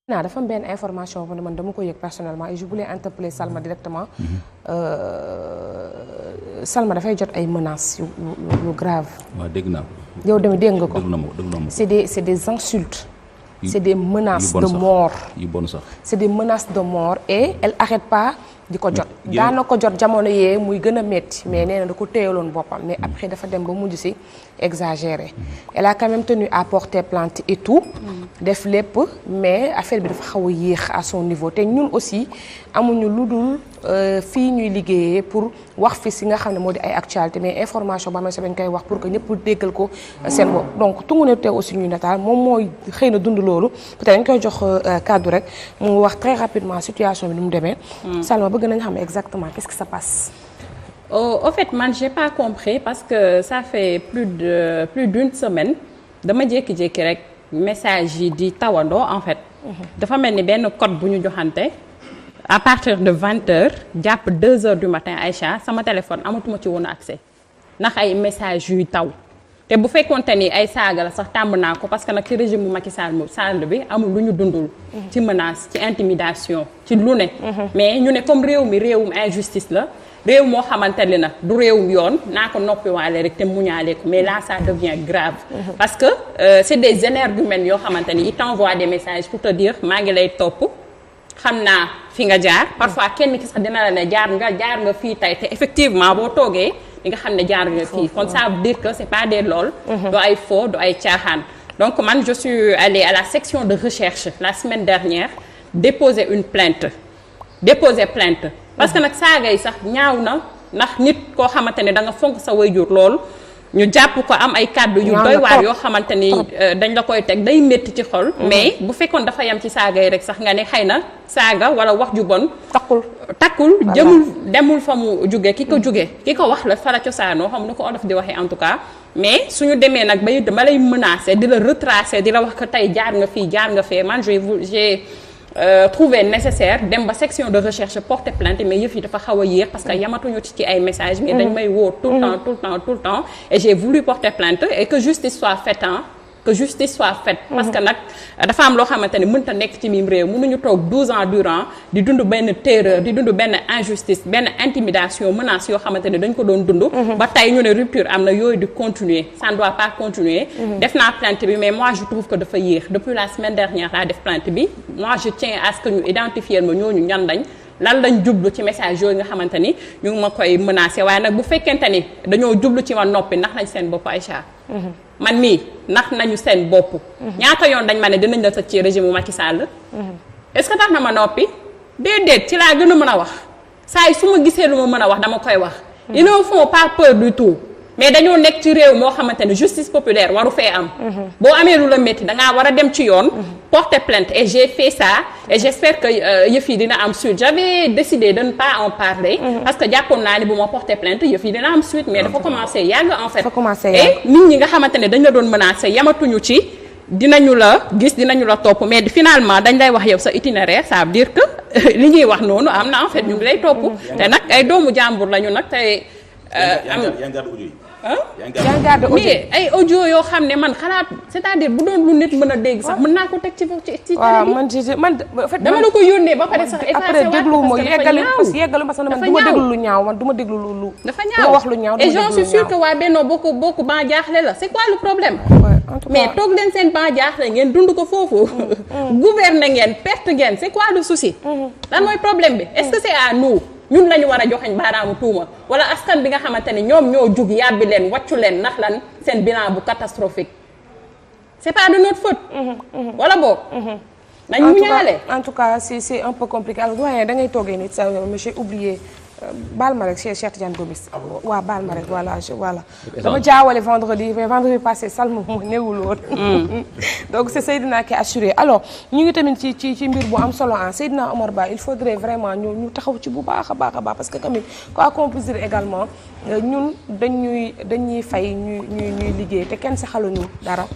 naa dafa am benn information bu ne man dama ko yëg personnellement et je voulais interpeller Salma directement. Salma dafay jot ay menaces yu grave. waaw dégg naa ko. yow tamit dégg nga ko. dégg na ma c'est des insultes. c'est des menaces de mort. yu bon sax. c'est des menaces de mort et elle arrête pas di ko jot. daana ko jot jamono yee muy gën a métti mais nee na da ko téyaloon boppam mais après dafa dem ba mujj si exagéré. elle a quand même tenu à porter plainte et tout. def lépp mais affaire bi dafa xaw a yéex à son niveau te ñun aussi amuñu lu dul fii ñuy liggéeyee pour wax fi si nga xam ne moo di ay actualité mais information ba ma sa dañ koy wax pour que ñëpp déggal ko seen bopp donc tungu ne teew aussi ñuy nataal moom mooy xëy na dund loolu peut-être dañ koy jox kàddu rek mu wax très rapidement situation bi ni mu demee. Salma bëgg nañ xam exactement qu'est-ce qui se passe. Au fait man j'ai pas compris parce que ça fait plus d'une semaine dama jékki-jékki rek message yi di tawandoo en fait. dafa mel ni benn code bu ñu joxante à partir de 20h jàpp 2h du matin Aïcha sama téléphone amatuma ci woon accès ndax ay message yuy taw te bu fekkonte ni ay saaga la sax tàmb naa ko parce que nag ci régime bu Macky Sall bi amul lu ñu dundul. ci menace ci intimidation ci lu ne. mais ñu ne comme réew mi réewum injustice la. réew moo xamante ne nag du réewum yoon naa ko noppiwaale rek te muñaale ko mais là ça devient grave. parce que c'est des énergumènes yoo xamante ni ils t'envoient des messages pour te dire maa ngi lay topp xam naa fi nga jaar. parfois kenn ki sax dina la ne jaar nga fii tey te effectivement boo toogee di nga xam ne jaar nga fii. kon ça veut dire que c'est pas des lool. du ay faux du ay caaxaan. donc man je suis allée à la section de recherche la semaine dernière déposer plainte. parce que nag saaga yi sax ñaaw na ndax nit koo xamante ne da nga fonk sa waajur lool ñu jàpp ko am ay kàddu yu doy waar yoo xamante ni dañ la koy teg day métti ci xol. mais bu fekkoon dafa yem ci saaga yi rek sax nga ne xëy na saaga wala wax ju bon. takkul jëmul demul fa mu jóge ki ko wax la fa la cosaanoo xam na ko olof di waxee en tout cas. mais suñu demee nag ba dama lay menacer di la retracer di la wax que tey jaar nga fii jaar nga fee man j'ai trouvé nécessaire dem ba section de recherche porter plainte mais yëf yi dafa xaw a yéex parce que yamatuñu ci ay messages mais dañ may woo tout le temps et j'ai voulu porter plainte et que justice soit faite parce que nag dafa am loo xamante ne mënta nekk ci mim réew mënuñu toog 12 ans durant di dund benn terreur di dund benn injustice benn intimidation menace yoo xamante ne dañ ko doon dund ba tey ñu ne rupture am na yooyu di continuer ça ne doit pas continuer def naa plainte bi mais moi je trouve que dafa yéex depuis la semaine dernière laa def plainte bi moi je tiens à ce que ñu identifier ma ñooñu ñan lan lañ jublu ci message yooyu nga xamante ni ñu ngi ma koy menacer waaye nag bu fekkente ni dañoo jublu ci ma noppi ndax nañ seen bopp Aïcha man mii ndax nañu seen bopp ñaata yoon dañ ma ne dinañ la tëj ci régime Macky Sall est-ce que tax na ma noppi déedéet ci laa gën a mën a wax saa yi su ma gisee lu ma mën a wax dama koy wax ils ne font pas peur du tout mais dañoo nekk ci réew moo xamante ne justice populaire waru fee am boo amee lu la métti dangaa war a dem ci yoon porter plainte et j'ai fait ça et j'espère que yëf yi dina am suite j'avais décidé de ne pas en parler parce que jàppoon naa ni bu ma porter plainte yëf yi dina am suite mais dafa commencé yàgg en fait et nit ñi nga xamante ne dañ la doon menacer yamatuñu ci dinañu la gis dinañu la topp mais finalement dañ lay wax yow sa itinéraire ça veut dire que li ñuy wax noonu am na en fait ñu ngi lay topp te nag ay doomu jàmbur lañu nag te mais ay audio yoo xam ne man xalaat c'est-à-dire bu doon lu nit mën a dégg sax mën naa ko teg ci waaw man dama la ko yónnee ba pare sax après déglu ma yeggali parce que yeggali parce que man du ma déglu lu ñaaw man du ma déglu lu dafa ñaaw wax lu ñaaw et j'en suis sûre que waa Benno bokk ban jaaxle la c'est quoi le problème mais toog leen seen ban jaaxle ngeen dund ko foofu gouverner ngeen perte ngeen c'est quoi le souci lan mooy problème bi est-ce que c'est à nous ñun lañu war a joxeñ baaraamu tuuma wala askan bi nga xamante ne ñoom ñoo jug yàbbi leen wàccu leen ndax lan seen bilan bu catastrophique c'est pas de notre faute wala boog nañ mu ñaale en tout cas c'est un peu compliqué alors doyen da ngay toogee nit sa monsieur oublié baal ma rek Cheikh Tidiane Gomis waaw baal ma rek voilà dama jaawale vendredi passé Salma moo newul woon donc c'est Seydina qui a assuré alors ñu ngi tamit ci mbir bu am solo Seydina Omar Ba il faudrait vraiment ñu taxaw ci bu baax a baax parce que tamit quoi qu'on puisse dire également ñun dañuy fay ñuy liggéey te kenn saxaluñu dara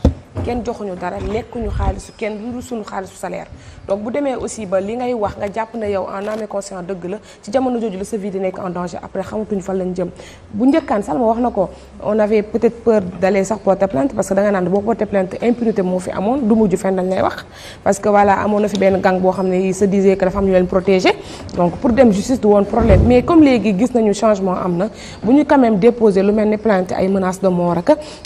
kenn joxuñu dara lekkuñu xaalisu kenn lu dul suñu xaalisu salaire donc bu demee aussi ba li ngay wax nga jàpp na yow en âme et conscience dëgg la ci jamono jooju la sa vie di nekk en danger après xamatuñu fan lañ jëm bu njëkkaan Salma wax na ko on avait peut-être peur d'aller sax porter plainte parce que da nga naan boo porter plainte impunité moo fi amoon du mujj fenn lañ lay wax parce que voilà amoon na fi benn gang boo xam ne il se disait que dafa am ñu leen protéger donc pour dem justice du woon problème mais comme léegi gis nañu changement am na bu ñu quand même déposer lu mel ni plainte ay menaces de mort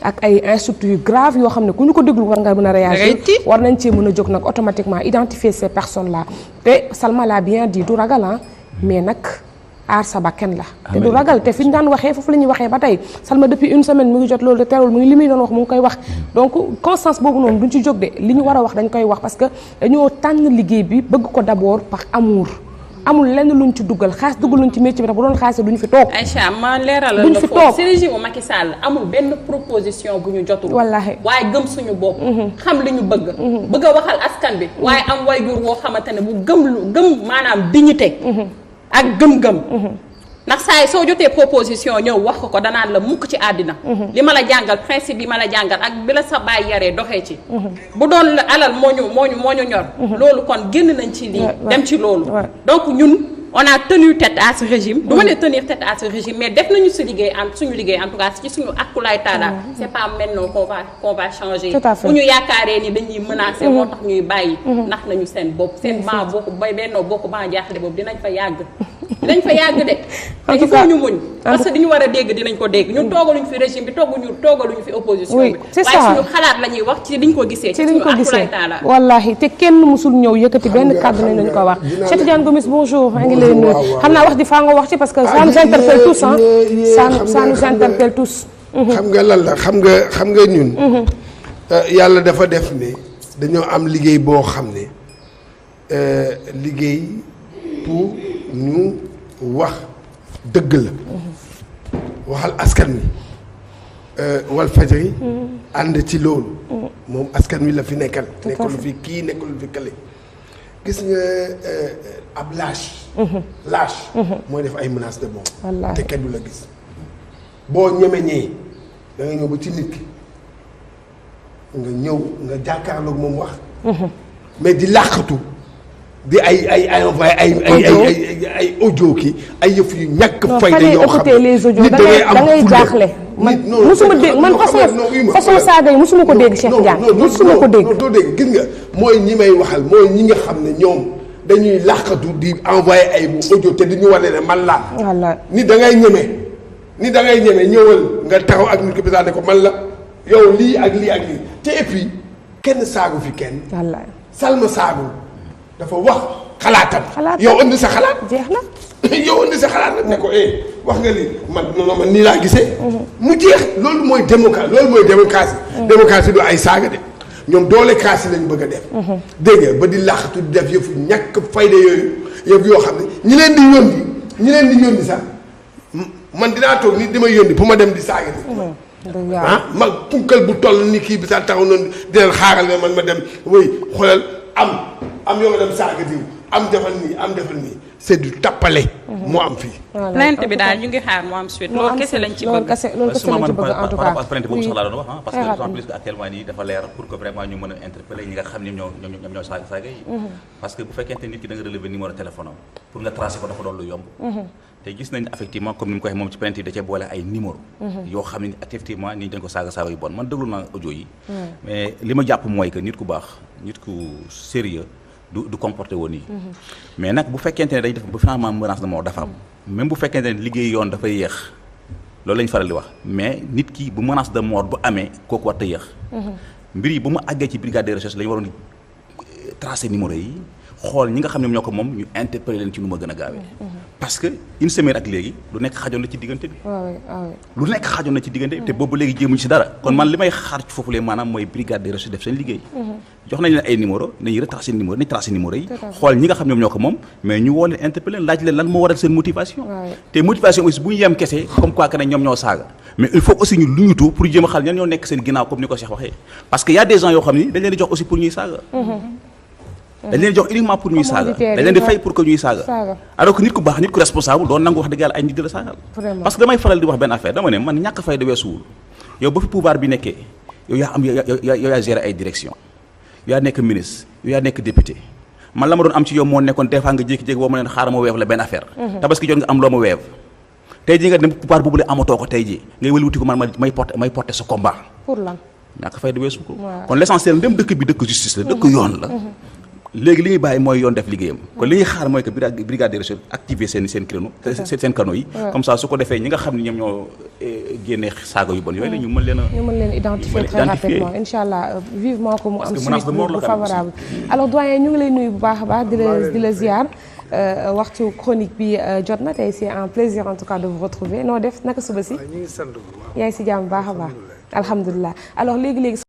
ak ay insultes yu graves yoo xam ne ku ñu ko déglu war nga mën a réagir war nañ cee mën a jóg nag automatiquement identifier ces personnes là te Salma l'a bien dit du ragal mais nag aar sa bakkan la te du ragal te fi ñu daan waxee foofu la ñuy waxee ba tey Salma depuis une semaine mu ngi jot loolu de terewul mu ngi li muy doon wax mu ngi koy wax donc constance boobu noonu duñ ci jóg de li ñu war a wax dañ koy wax parce que dañoo tànn liggéey bi bëgg ko d'abord par amour amul lenn luñ ci duggal xaalis duggal luñ ci métier bi tax bu doon xaalis duñu fi toog. Aïcha ma leeralal la foofu ci régime Macky Sall amul benn proposition bu ñu jotul. wallaahi waaye gëm suñu bopp. xam li ñu bëgg. bëgg a waxal askan bi. waaye am waajur woo xamante ne bu gëm maanaam dignité ak gëm-gëm. ndax saa yi soo jotee proposition ñëw wax ko danaan la mukk ci àddina. li ma la jàngal principe bi ma la jàngal ak bi la sa baay yaree doxee ci. bu doon alal moo ñu ñor. loolu kon génn nañ ci lii. dem ci loolu. donc ñun on a tenu tête à ce régime. du ma ne tenir tête à ce régime mais def nañu suñu liggéey en tout cas ci suñu akulaay taala. c'est pas maintenant qu'on va changer. bu ñu yaakaaree ni dañuy menacer moo tax ñuy bàyyi. ndax nañu seen bopp seen ban bokk bay bennoo bokk ban jaaxle boobu dinañ fa yàgg. dinañ fa yàgg de. en tout cas ñu muñ parce que diñu war a dégg dinañ ko dégg ñun toogaluñ fi régime bi toogaluñ fi opposition bi. c'est ça waaye suñu xalaat la ñuy wax ci liñ ko gisee. ci suñu akulaay taala wallaahi te kenn musul ñëw yëkkati benn kàddu nañ lañu ko wax. Cheikh Tidiane Gomis bonjour maa ngi lay nuyu xam naa wax ji faa nga wax ci parce que ça nous interpelle tous ça nous interpelle tous. xam nga lan la xam nga ñun. yàlla dafa def ne dañoo am liggéey boo xam ne liggéey pour ñu wax dëgg la waxal askan wi Walfadjri ànd ci loolu moom askan wi la fi nekkal nekkalu fi kii nekkalu fi kële gis nga ab lâche mooy def ay menaces de mort te kenn du la gis boo ñemeñee da nga ñëw ba ci nit ki nga ñëw nga jàkkaarloog moom wax mais di làqatu di ay envoyé ay audio ki ay yëf yu ñàkk fayda yoo xam ne da ngay jaaxle man musuma dégg man façon saaga yi musuma ko dégg Cheikh Tidiane musuma ko dégg doo dégg gis nga mooy ñi may waxal mooy ñi nga xam ne ñoom dañuy làqatu di envoyé ay audio te di ñu wane ne man la ni da ngay ñeme ñëwal nga taxaw ak nit ki bisaane ko man la yow lii ak lii te et puis kenn saagu fi kenn Salma saagu dafa wax xalaatam. yow indi sa xalaat. jeex na. yow indi sa xalaat nag ne ko wax nga lii man nii laa gisee. mu jeex loolu mooy démocratie. démocratie du ay saaga de ñoom doole kaasi lañ bëgg a def. dégg nga ba di laxatu di def yëfu ñàkk fayda yooyu yëf yoo xam ne ñi leen di yónni sax man dinaa toog ni damay yónni pour ma dem di saaga ni ma punkal bu toll ni kii bi sax taxaw noonu di leen xaaral ne man ma dem wéy xoolal am yoo nga dem saaga diw am defal nii c'est du tappale moo am fii. plainte bi daal ñu ngi xaar mu am suite loolu kese lañ ci bëgg. loolu kese lañ ci bëgg en tout cas. par rapport ak plainte boobu sax laa doon wax parce que en plus que actuellement nii dafa leer pour que vraiment ñu mën a interpeller ñi nga xam ne ñoo saaga yi. parce que bu fekkente nit ki da nga relever numéro téléphone am pour nga tracer ko dafa doon lu yomb. te gis nañ effectivement comme ni mu ko waxee moom ci plainte yi da cee boole ay numéro yoo xam ne effectivement nii dañ ko saaga yu bon man déglu naa audio yi. mais li ma jàpp mooy que nit ku baax nit ku sérieux du comporté woon nii. mais nag bu fekkente ne dañ def ba finalement menace de mort dafa am même bu fekkente ne liggéey yoon dafay yéex loolu lañ faral di wax mais nit ki bu menace de mort bu amee kooku war a yéex. mbir yi bu ma àggee ci brigade de recherche la ñu waroon tracer numéro yi xool ñi nga xam ne ñoo ko moom ñu interpeller leen ci nu ma gën a gaawee. parce que une semaine ak léegi lu nekk xajoon na ci diggante bi. lu nekk xajoon na ci diggante bi te boobu léegi jéemuñ ci dara. kon man li may xaar ci foofu lee maanaam mooy brigade de recherche def seen liggéey. jox nañ leen ay numéro nañu retracer numéro nañ tracer numéro yi. xool ñi nga xam ñoom ñoo ko moom mais ñu woo leen interpeller laaj leen lan moo waral seen motivation. te motivation aussi bu ñu yem kese comme quoi que ne ñoom ñoo saaga mais il faut aussi ñu luñutu pour jéem a xal ñan ñoo nekk seen ginnaaw comme ni ko Cheikh waxee parce que y a des gens yoo xam ni dañ leen di jox aussi pour ñuy saaga. dañ leen jox uniquement pour ñuy saaga dañ leen di fay pour que ñuy saaga alors que nit ku baax nit ku responsable doon nangu wax dëgg yàlla ay nit di la saagal parce que damay faral di wax benn affaire dama ne man ñàkk fay da weesuwul yow ba fi pouvoir bi nekkee yow yaa am yow yaa gérer ay direction yow yaa nekk ministre yow yaa nekk député man la ma doon am ci yow moo nekkoon des fois nga jékki-jékki boo ma leen xaaral ma weef la benn affaire tabaski jot nga am loo ma weef tey jii nga dem pouvoir boobu la amatoo ko tey jii ngay wëlwati ko man may porter sa combat pour lan ñàkk fay di weesu ko kon l'essentiel dem dëkk bi dëkk justice la dëkk yoon la léegi li ñuy bàyyi mooy yoon def liggéeyam kon li ñuy xaar mooy que brigade de recherche activer seen créneau seen canaux yi comme ça su ko defee ñi nga xam ne ñoom ñoo génnee saaga yu bon yooyu la ñu mën leen identifier très rapidement incha allah vivement que mu am suite bu favorable alors doyen ñu ngi lay nuyu bu baax a baax di la ziar waxtu chronique bi jot na tey c'est un plaisir en tout cas de vous retrouver noo def naka suba si yaa ngi si jàmm bu baax a baax alhamdulilah alors léegi